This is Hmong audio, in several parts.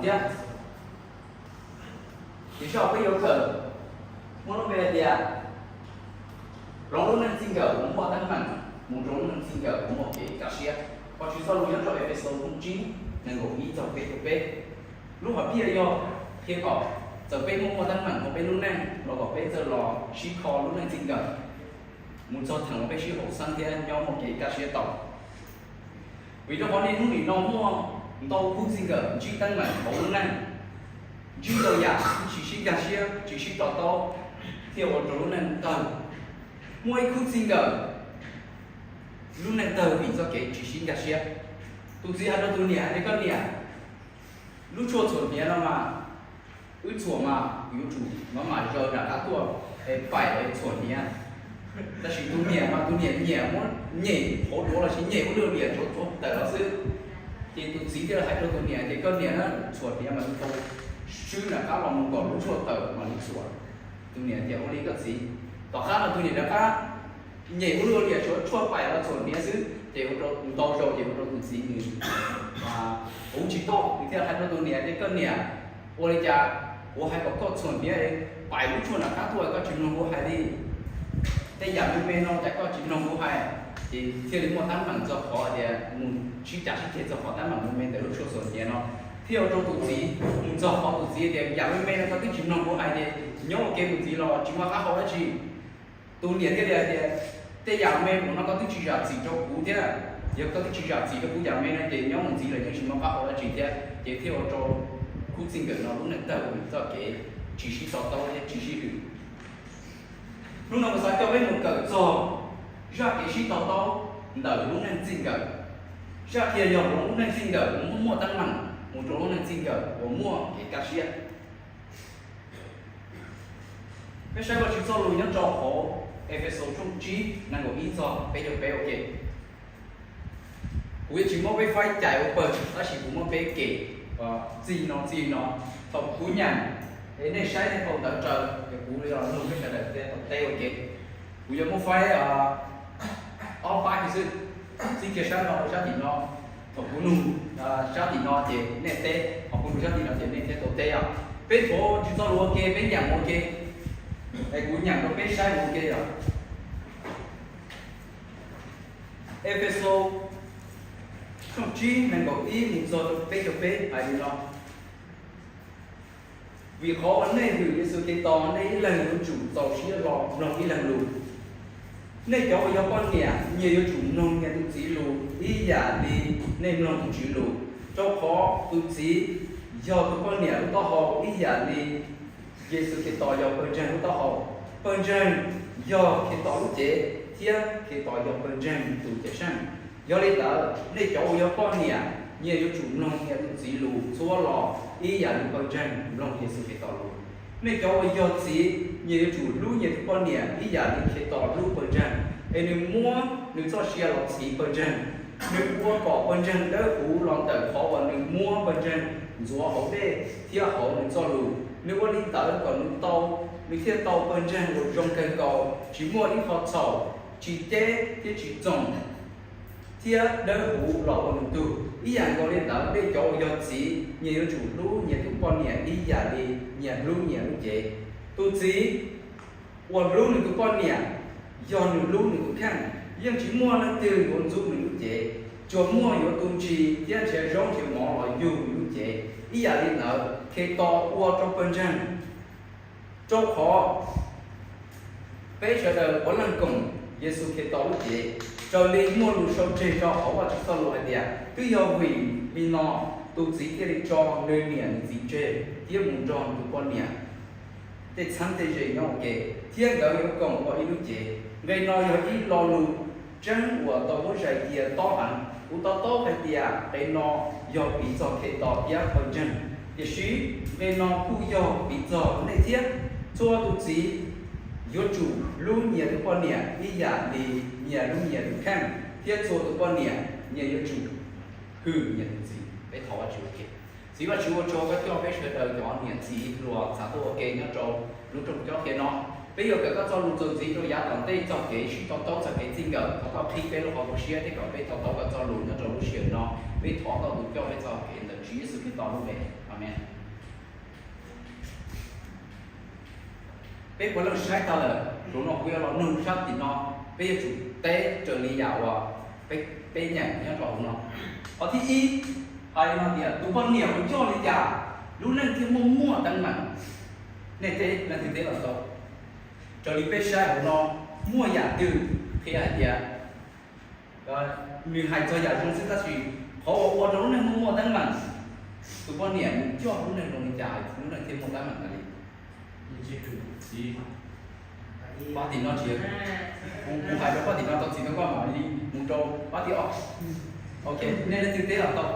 thiab. Tiam sis peb yuav kawm muaj lub npe hais tias hloov lub neej txij nkawm uas muaj teeb meem mus rau lub neej txij nkawm uas muaj kev kaj siab. Vajtswv txoj lus nyob rau Efexus tsib nees nkaum ib txog peb caug peb, lub hom phiaj yog qhia kom txawm peb muaj muaj teeb meem hauv peb lub neej los kom peb txawj los sib kho lub neej txij nkawm mus txog thaum uas peb sib haum xeeb thiab nyob muaj kev kaj siab tau. Vim rau qhov niaj hnub nim no muaj ntau khub txij nkawm ntsib teeb meem hauv lub neej, ntsib ntau yam tsis sib nkag siab, tsis sib to taub, thiaj ua rau lub neej tawg. Muaj ib khub txij nkawm lub neej tawg vim txoj kev tsis sib nkag siab. Tus txiv hais rau tus niam hais tias, koj niam, lub tshuaj txhuam hniav no mas wb txhuam mas kuv yuav tsum mam mam zaws nram qab tuaj es paim los txhuam hniav. Tab sis tus niam mas tus niam nyiam muab nyem qhov duav los sis nyem ua luaj liam tshuav tawm los xwb. Ces tus txiv thiaj li hais rau tus niam tias, koj niam, txhuam hniav mas tau swb nram qab los mus kom lub tshuaj tawm mas li txhuam. Tus niam tias, ua li koj txiv. Tom qab no tus niam rov qab nyem ua luaj liam tshuav tshuaj paim los txhuam hniav xwb ces ua rau ntau zaus ces ua rau tus txiv nws huv tsis tau, nws thiaj hais rau tus niam tias, koj niam, ua li cas kuv hais kom koj txhuam hniav paim lub tshuaj nram qab tuaj koj tsis mloog kuv hais li? Tej yam me me no cas koj tsis mloog kuv hais? Ces thiaj li muaj teeb meem txog qhov tias mus sib cav sib ceg txog qhov teeb meem me me ntawm lub tshuaj txhuam hniav no, thiaj ua rau tus txiv mus txog qhov tus txiv tias, yam me me no koj twb tsis mloog kuv hais ces nyob ua ke mus ntxiv los tsis muaj qab hau dab tsi. Tus niam thiaj li hais tias, tej yam me mus no koj twb tsis zam txim rau kuv thiab, yog koj twb tsis zam txim rau kuv yam me no ces nyob mus ntxiv los yeej tsis muaj qab hau dab tsi thiab. Ces thiaj ua rau khub txij nkawm no lub neej tawg vim txoj kev tsis sib to taub thiab tsis sib hwm. Hnub no kuv xav coj peb mus kawm txog zaj kev sib to taub ntawm lub neej txij nkawm. Zaj qhia yog hloov lub neej txij nkawm uas muaj muaj teeb meem mus rau lub neej txij nkawm uas muaj kev kaj siab. Peb saib Vajtswv txoj lus nyob rau hauv Efexus tshooj tsib nees nkaum ib txog peb caug peb ua ke. Kuv yuav tsis muab peb faib cais ua pawg tab sis kuv muab peb kem txij no txij no. Thaum kuv nyeem es nej saib nej tau ntawv raws ces kuv yuav los nug peb sawv daws thiab tau teb ua ke. Kuv yuav muab faib ob pab kiag xwb, txib kiag sab no rau sab tim no. Thaum kuv nug sab tim no ces nej teb, ho kuv nug sab tim no ces nej thiaj tau teb os. Peb thuav Vajtswv txoj lus ua ke, peb nyeem ua ke, es kuv nyeem rau peb saib ua ke os. Efexus tshooj tsib nees nkaum ib mus txog rau peb caug peb hais li no: Vim qhov uas nej hwm Yexus Khetos, nej ib leeg yuav tsum txaus siab los mloog ib leeg lus. Nej cov uas yog poj niam, nyias yuav tsum mloog nyias tus txiv lus ib yam li nej mloog tus Tswv lus, rau qhov tus txiv yog tus poj niam lub taub hau ib yam li Yexus Khetos yog pawg ntseeg lub taub hau. Pawg ntseeg yog Khetos lub cev, thiab Khetos yog pawg ntseeg tus Cawm Seej. Yog li ntawd, nej cov uas yog poj niam, nyias yuav tsum mloog nyias tus txiv lus txhua lo ib yam li pawg ntseeg mloog Yexus Khetos lus. Nej cov uas yog txiv, nyias yuav tsum hlub nyias tus poj niam ib yam li Khetos hlub pawg ntseeg, es nws muab nws txoj sia los txhiv pawg ntseeg. Nws ua kom pawg ntseeg dawb huv los ntawm qhov uas nws muab pawg ntseeg ntxuav hauv dej thiab hauv nws txoj lus. Nws ua li ntawd kom nws tau, nws thiaj tau pawg ntseeg uas zoo kawg nkaus, tsis muaj ib qho txhaum, tsis ceb thiab tsis txoom, thiab dawb huv los ua nws tug. Ib yam nkaus li ntawd, nej cov uas yog txiv, nyias yuav tsum hlub nyias tus poj niam ib yam li nyias hlub nyias lub cev. Tus txiv uas hlub nws tus poj niam, yog nws hlub nws tus kheej. Yeej tsis muaj leej twg yuav ntxub nws lub cev, tsuas muaj yuav tu ntsis thiab nrhiav zaub nrhiav mov los yug nws lub cev. Ib yam li ntawd, Khetos ua rau pawg ntseeg, rau qhov peb sawv daws puav leej koom Yexus Khetos lub cev. Raws li muaj lus sau tseg rau hauv Vajtswv txoj lus hais tias, twb yog vim li no tus txiv thiaj li tso nws niam nws txiv tseg thiab mus nrog nws tus poj niam, tej txheeb tej ze nyob ua ke, thiab nkawd yuav koom ua ib lub cev. Nqe no yog ib lo lus tseeb uas tau muab zais cia tob heev. Kuv to taub hais tias nqe no yog piv txog Khetos thiab pawg ntseeg, tiam sis nqe no kuj yog piv txog nej thiab. Txhua tus txiv yuav tsum hlub nyias tus poj niam ib yam li nyias hlub nyias tus kheej, thiab txhua tus poj niam nyias yuav tsum hwm nyias tus txiv. Peb thov Vajtswv ua ke. Txiv Vajtswv, ua tsaug koj coj peb sawv daws cov niam txiv hluas txav tuaj ua ke nyob rau lub rooj cob qhia no. Peb yuav kawm koj txoj lus txuas ntxiv rau yav tom ntej txog kev sib to taub txog kev txij nkawm. Thov koj qhib peb lub qhov muaj siab thiab kom peb to taub koj txoj lus nyob rau lub sij hawm no. Peb thov koj tus coj peb txoj kev ntawm Tswv Yexus Khetos lub npe, amees. Peb puav leej saib tag lawm, zaum no kuv yuav los nug sab tim no, peb yuav tsum teb raws li yam uas peb nyeem nyob rau hauv no. Qhov thib ib, hais no tias tus poj niam mus coj li cas lub neej thiaj muaj muaj teeb meem. Nej teb, leej twg teb los tau? Raws li peb saib hauv no, muaj yam twg qhia hais tias nws hais txog yam zoo xwb tab sis qhov uas ua rau lub neej muaj muaj teeb meem, tus poj niam mus coj lub neej zoo li cas lub neej thiaj muaj teeb meem tas li? Pab tim no tsis, kuv hais rau pab tim no tau txiv tau koj mam li mus rau pab tim ob. Ok, nej leej twg teb los tau?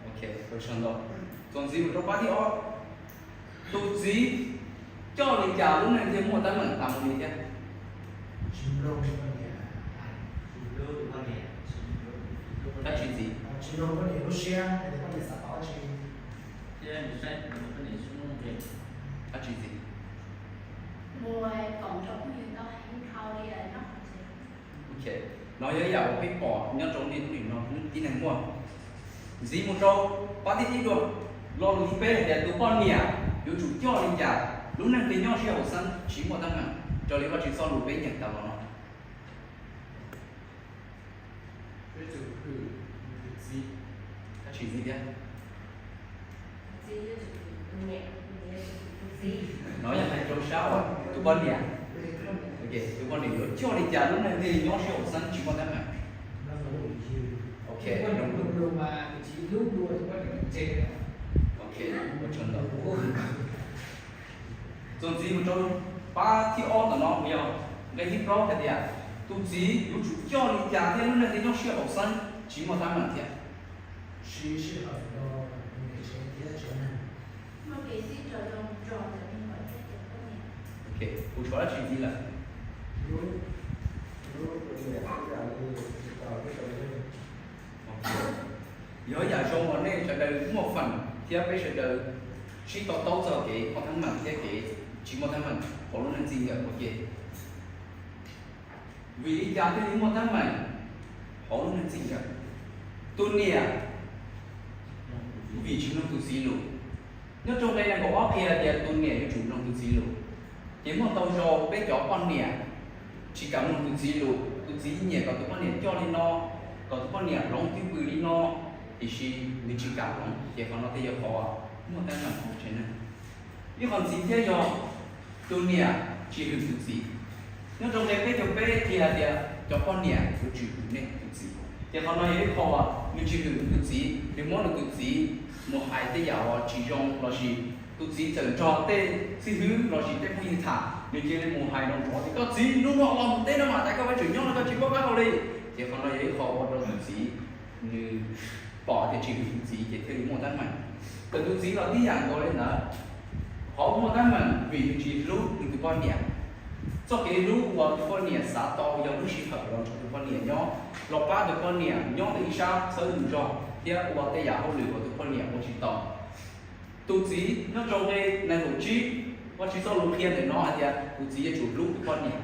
Ok, ua tsaug ntau. Txuas ntxiv mus rau pab thib ob, tus txiv coj li cas lub neej thiaj muaj teeb meem tas mus li thiab? Dab tsi ntxiv? Dab tsi ntxiv? Ok, no yog ib yam uas peb pom nyob rau niaj hnub nim no tib neeg muaj. Ntxiv mus rau pab thib ib dua, lo lus thib peb hais tias tus poj niam yuav tsum coj li cas lub neej thiaj nyob sib haum xeeb tsis muaj teeb meem raws li Vajtswv txoj lus peb nyeem tas los no? Dab tsi ntxiv thiab? No yog hais rau sab uas tus poj niam. Ok, tus poj niam yuav coj li cas lub neej thiaj li nyob sib haum xeeb tsis muaj teeb meem? Ok, ok, ua tsaug ntau. Txuas ntxiv mus rau pab thib ob ntawm no uas yog nqe thib plaub hais tias tus txiv yuav tsum coj li cas thiab lub neej thiaj nyob sib haum xeeb tsis muaj teeb meem thiab? Ok, kuv tshuav dab tsi ntxiv lawm? Yog yam zoo uas nej sawv daws muaj feem thiab peb sawv daws sib to taub txog kev muaj teeb meem thiab kev tsis muaj teeb meem hauv lub neej txij nkawm ua ke. Vim li cas thiaj li muaj teeb meem hauv lub neej txij nkawm? Tus niam vim tsis mloog tus txiv lus. Nyob rau nqe nees nkaum ob qhia tias tus niam yuav tsum mloog tus txiv lus. Ces muaj ntau zaus peb cov poj niam tsis kam mloog tus txiv lus, tus txiv nyiam kom tus poj niam coj li no, kom tus poj niam hloov twj ywm li no, tiam sis nws tsis kam hloov, ces qhov no thiaj yog qhov muaj teeb meem hauv tsev neeg. Ib qho ntxiv thiab yog tus niam tsis hwm tus txiv. Nyob rau nqe peb caug peb qhia tias cov poj niam yuav tsum hwm nej tus txiv, ces qhov no yog ib qho uas nws tsis hwm nws tus txiv, nws muab nws tus txiv mus hais tej yam uas tsis zoo lossis tus txiv txawm nrog tej xib hwb lossis tej phooj ywg tham nws cia li mus hais nrov nrov tias koj txiv, hnub no los mus teb no mas tas koj peb tseem nyob no koj tsis paub qab hau li. Ces qhov no yog ib qho ua rau tus txiv nws pom tias tsis hwm tus txiv ces thiaj li muaj teeb meem. Ntawm tus txiv los tib yam nkaus li ntawd, qhov muaj teeb meem vim nws tsis hlub nws tus poj niam. Txoj kev hlub uas tus poj niam xav tau yog lub sij hawm los nrog tus poj niam nyob, los pab tus poj niam nyob ntawm ib sab txhawb nws zog thiab ua tej yam hauj lwm uas tus poj niam ua tsis tau. Tus txiv nyob rau nqe nees nkaum tsib, Vajtswv txoj lus qhia ntawm no hais tias tus txiv yuav tsum hlub tus poj niam.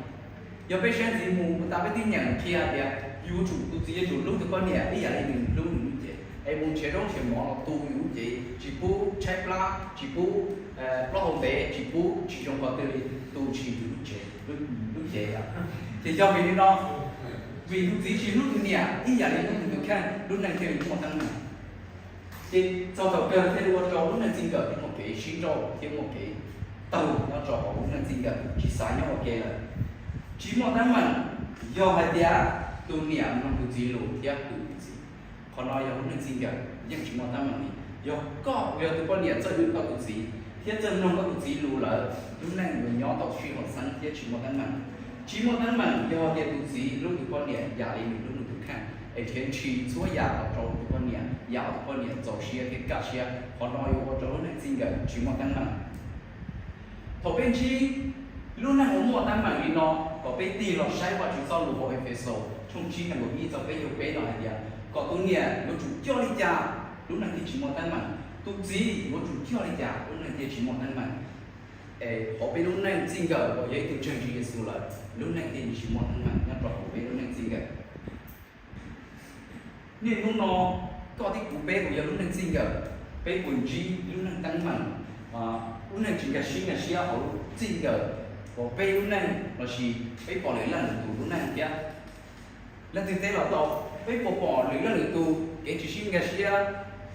Yog peb saib ntxiv mus tas peb twb nyeem qhia tias yuav tsum, tus txiv yuav tsum hlub tus poj niam ib yam li nws hlub nws lub cev, es mus nrhiav zaub nrhiav mov los tu yus lub cev, tsis pub tshaib plab, tsis pub plaub hau ntev, tsis pub tsis zoo qhov twg li, tu tshis yus lub cev, lub cev. Ces yog vim li no, vim tus txiv tsis hlub tus niam ib yam li hlub nws tus kheej, lub neej thiaj li muaj teeb meem. Ces txog thaum kawg thiaj li ua rau lub neej txij nkawm thiaj muaj kev sib nrauj thiab muaj kev tawg nyob rau hauv lub neej txij nkawm, tsis xav nyob ua ke lawm. Tsis muaj teeb meem yog hais tias tus niam mloog tus txiv lus thiab hwm tus txiv. Qhov no yog lub neej txij nkawm yeej tsis muaj teeb meem li. Yog koj uas yog tus poj niam txawj hwm koj tus txiv thiab txawj mloog koj tus txiv lus lawm, lub neej yuav nyob tau sib haum xeeb thiab tsis muaj teeb meem. Tsis muaj teeb meem yog tias tus txiv hlub tus poj niam yam li nws hlub nws tus kheej, es nrhiav ntshis txhua yam los rau tus poj niam, yam uas tus poj niam txaus siab thiab kaj siab. Qhov no yuav ua rau lub neej txij nkawm tsis muaj teeb meem. Thaum peb ntsib lub neej uas muaj teeb meem li no, kom peb tig los saib Vajtswv txoj lus hauv Efexus tshooj tsib nqe nkaum ib txog peb caug peb no hais tias kom tus niam yuav tsum coj li cas lub neej thiaj tsis muaj teeb meem. Tus txiv yuav tsum coj li cas lub neej thiaj tsis muaj teeb meem? Es hauv peb lub neej txij nkawm uas yog ib tug ntseeg Tswv Yexus lawm, lub neej thiaj tsis muaj teeb meem nyob rau hauv peb lub neej txij nkawm. Niaj hnub no, koj thiab kuv peb uas yog lub neej txij nkawm, peb puas ntsib lub neej teeb meem, lub neej tsis nkag siab nkag siab hauv txij nkawm uas peb lub neej lossis peb pom lwm leej lwm tus lub neej thiab? Leej twg teb los tau, peb puas pom lwm leej lwm tus kev tsis sib nkag siab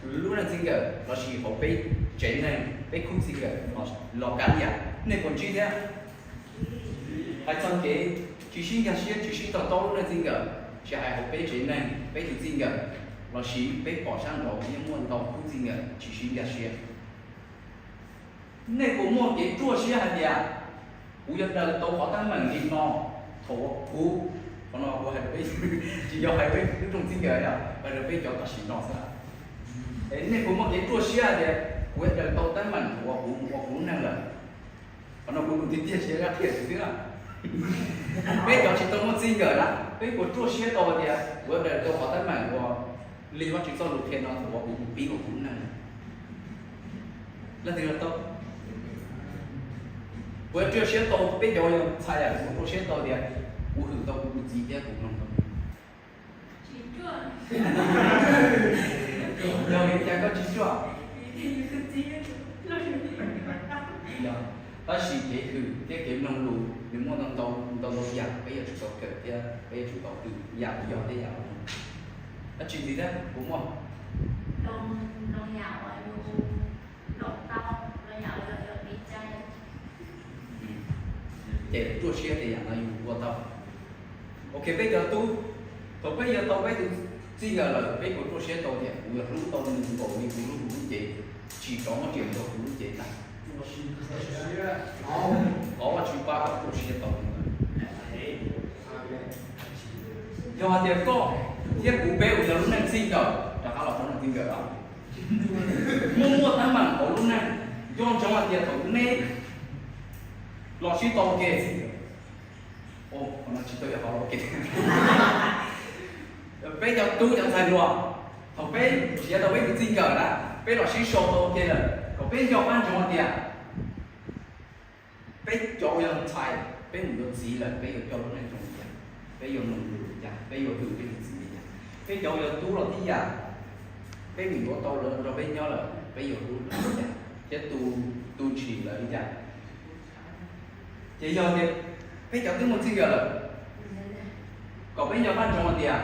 lub neej txij nkawm lossis hauv peb tsev neeg, peb khub txij nkawm los kav liam? Nej puas ntsib thiab? Hais txog kev tsis sib nkag siab tsis sib to taub lub neej txij nkawm, tsis hais hauv peb tsev neeg, peb tus txij nkawm lossis peb pom sab nraud yeej muaj ntau khub txij nkawm tsis sib nkag siab. Nej puas muaj kev ruaj siab hais tias kuv yuav daws tau qhov teeb meem li no thaum uas kuv, qhov no kuv hais rau peb, tsis yog hais rau peb lub rooj txij nkawm, hais rau peb cov tam sim no xwb. Nej puas muaj kev ruaj siab hais tias kuv yuav daws tau teeb meem thaum uas kuv mus ua kuv lub neej lawm? Qhov no kuv lus tiag tiag tsis yog qhia xwb na. Peb cov tsis tau muaj txij nkawm na, peb puas ruaj siab tau tias kuv yuav daws tau qhov teeb meem uas li Vajtswv txoj lus qhia no thaum uas kuv mus pib ua kuv lub neej? Leej twg tau? Kuv yuav ruaj siab tau, peb cov yog ntxhais yam kuv ruaj siab tau tias kuv hwm tau kuv tus txiv thiab kuv mloog tau. Yog li cas koj tsis ruaj? Yog, tab sis kev hwm thiab kev mloog lus nws muaj ntau ntau ntau yam peb yuav tsum tau kawm thiab peb yuav tsum tau hwm, yam yog thiab yam ua. Dab tsi ntxiv thiab kuv muaj? Ces ruaj siab tias yam no yus ua tau. Ok, peb cov tub, thaum peb yuav tau peb tus txij nkawm lawm, peb puas ruaj siab tau tias kuv yuav hlub tau nws nkaus li kuv hlub kuv lub cev, tsis rov muab tso rau kuv lub cev tas? Thov Vajtswv pab kom ruaj siab tau. Yog hais tias koj thiab kuv peb uas yog lub neej txij nkawm, rov qab los rau neej txij nkawm os, muaj muaj teeb meem hauv lub neej, nco ntsoov hais tias thaum neb los sib tau ua ke, qhov no tsis tau yog qhov ua ke, peb cov tub cov ntxhais hluas, thaum peb nrhiav tau peb tus txij nkawm na, peb los sib sau tau ua ke lawm, kom peb nco qab ntsoov hais tias peb cov uas yog ntxhais, peb mus yuav txiv lawm, peb yuav coj lub neej zoo li cas, peb yuav mloog lus li cas, peb yuav hwm peb tus txiv li cas. Peb cov uas yog tub los tib yam, peb mus yuav tau lawv nrog peb nyob lawm, peb yuav hlub lawv li cas, thiab tu, tu ntshis lawv li cas. Ces yog tias peb cov twb muaj txij nkawm lawm, kom peb nco qab ntsoov hais tias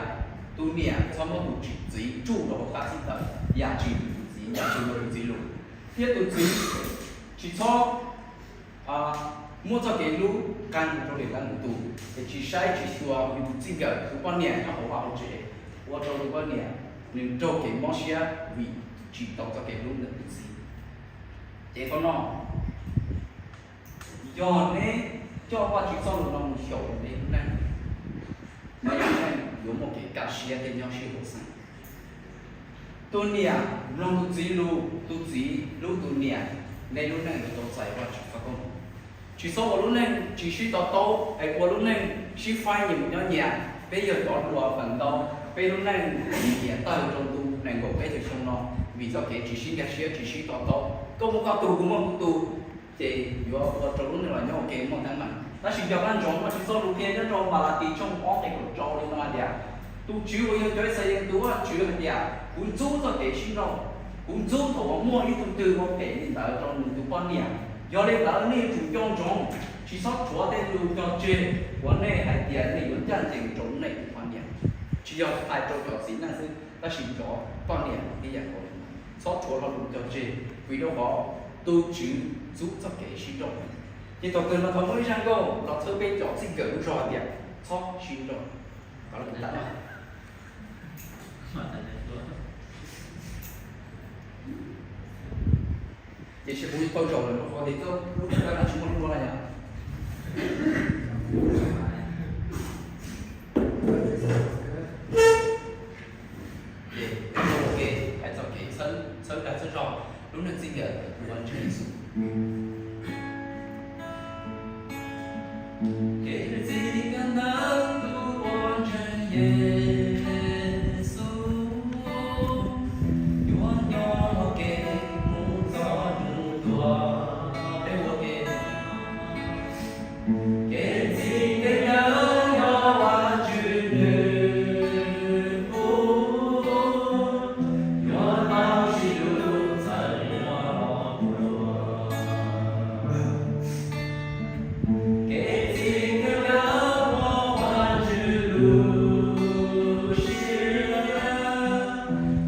tus niam txhob muab tus txiv tsuj rau hauv qab xib taws, yam tsis hwm tus txiv, yam tsis mloog tus txiv lus, thiab tus txiv tsis txhob muab txoj kev hlub qee rau niam qee tus, es tsis saib tsis xyuas yus tus txij nkawm tus poj niam nyob hauv vaj hauv tsev, ua rau tus poj niam nws raug kev mob siab vim tsis tau txoj kev hlub ntawm tus txiv. Ces qhov no, yog neb coj Vajtswv txoj lus no mus xyaum rau neb lub neej, neb lub neej yuav muaj kev kaj siab thiab nyob sib haum xeeb. Tus niam mloog tus txiv lus, tus txiv hlub tus niam, neb lub neej yuav tau txais Vajtswv txoj koob hmoov. Tsis txhob ua lub neej tsis sib to taub es ua lub neej sib faib nyias mus nyob nyias. Peb yog cov hluas feem ntau, peb lub neej nyiam tawg rau ntu nees nkaum peb tawm xyoo no vim txoj kev tsis sib nkag siab tsis sib to taub. Koj muaj koj tus, kuv muaj kuv tus, ces yuav ua rau lub neej los nyob ua ke muaj teeb meem. Tab sis nco qab ntsoov Vajtswv txoj lus qhia nyob rau Malakis tshooj ob nqe kaum rau li no hais tias, tus Tswv uas yog cov Ixayees tus Vajtswv hais tias, kuv ntxub txoj kev sib nrauj, kuv ntxub thaum uas muaj ib tug twg ua phem li ntawd rau nws tus poj niam. Yog li ntawd nej yuav tsum nco ntsoov, tsis txhob rhuav tej lus cog tseg uas nej hais tias nej yuav ncaj ncees rau nej tus poj niam. Tsis yog hais rau cov txiv neej xwb, tab sis cov poj niam los tib yam nkaus li ntawd, txhob rhuav lo lus cog tseg, vim rau qhov tus Tswv ntxub txoj kev sib nrauj. Ces thaum twg los thaum muaj ib zaj nkauj los txhawb peb cov txij nkawm lub zog hais tias txhob sib nrauj, kom lawv tab Ces seb kuv tau zaum lawm rau qhov tias koj lub kab dab tsis muaj lub no na yom. Ces ua ke hais txog kev txhawb dag txhawb zog lub neej txij nkawm tus uas ntseeg Yexus. Kev txi kab ntawv tus uas ntseeg Yexus yuav nyob ua ke Peb ua ke. Kev txij kev nkawm yog Vajtswv nws pub, yuav tau sib hlub txawm muaj hom luaj. Kev txij kev nkawm muaj Vajtswv lub siab,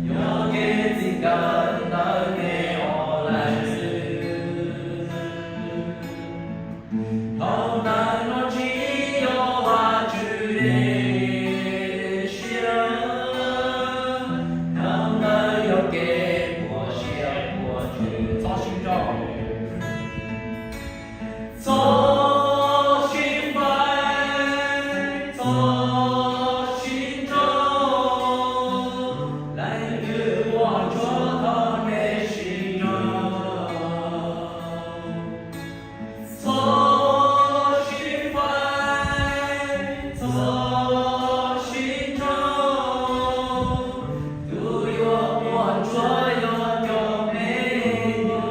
yog kev txij nkawm ntawm nej ob leeg xwb. Dhau ntawm no tsis yog Vajtswv siab, dhau ntawd yog kev puas siab puas ntsws. Txhob sib nrauj, txhob sib faib, txhob sib nrauj, leej twg quaj ntsuag thov nej sib nrauj. Txhob sib faib, txhob sib nrauj, tus yuav quaj ntsuag yog cov me nyuam.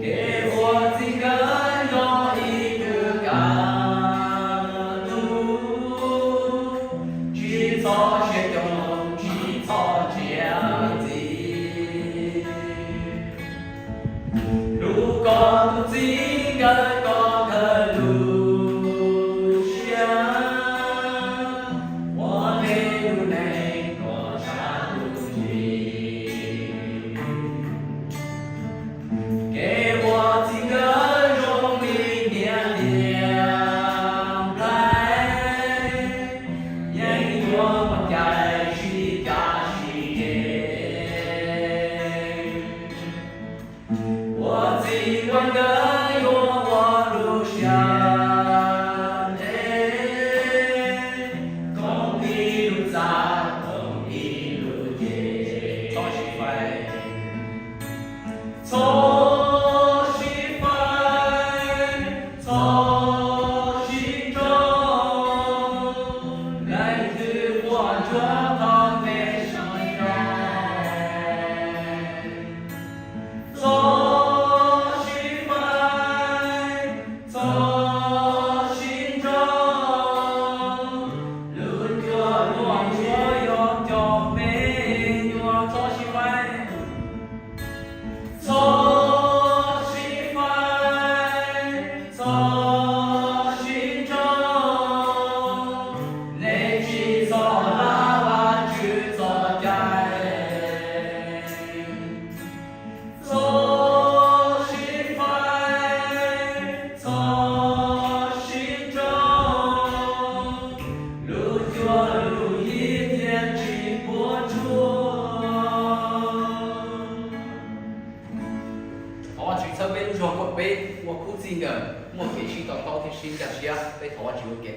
Kev ua txij nkawm yog ib tug kaj ntug, tsis txhob siab coo, tsis txhob ntsia txiv. Hlub koj tus txij nkawm kom kawg lub siab, ua nej lub neej kom tshaj lub ntsig. Kev ua txij nkawm zoo li niam tiaj nplai, yeej yuav pab cai sib cav sib ceg. Ua txij ua nkawm yuav ua lub siab ntev, koom ib lub txaj koom ib lub ceg. Txhob sib faib, txhob sib faib, txhob sib nrauj, leej twg quaj ntsuag thov nej sib nrauj. Txhob sib faib, txhob sib nrauj, lub cuab luag ntsuag yog cov me nyuam. Txhob sib faib, txhob sib faib, txhob sib nrauj, nej tsis txhob hla Vajtswv txoj cai. Txhob sib faib, txhob sib nrauj, lub cuab lub yig thiaj tsis puas tsuaj. Thov Vajtswv txhawb peb lub zog kom peb ua khub txij nkawm muaj kev sib to taub thiab sib nkag siab. Peb thov Vajtswv ua ke.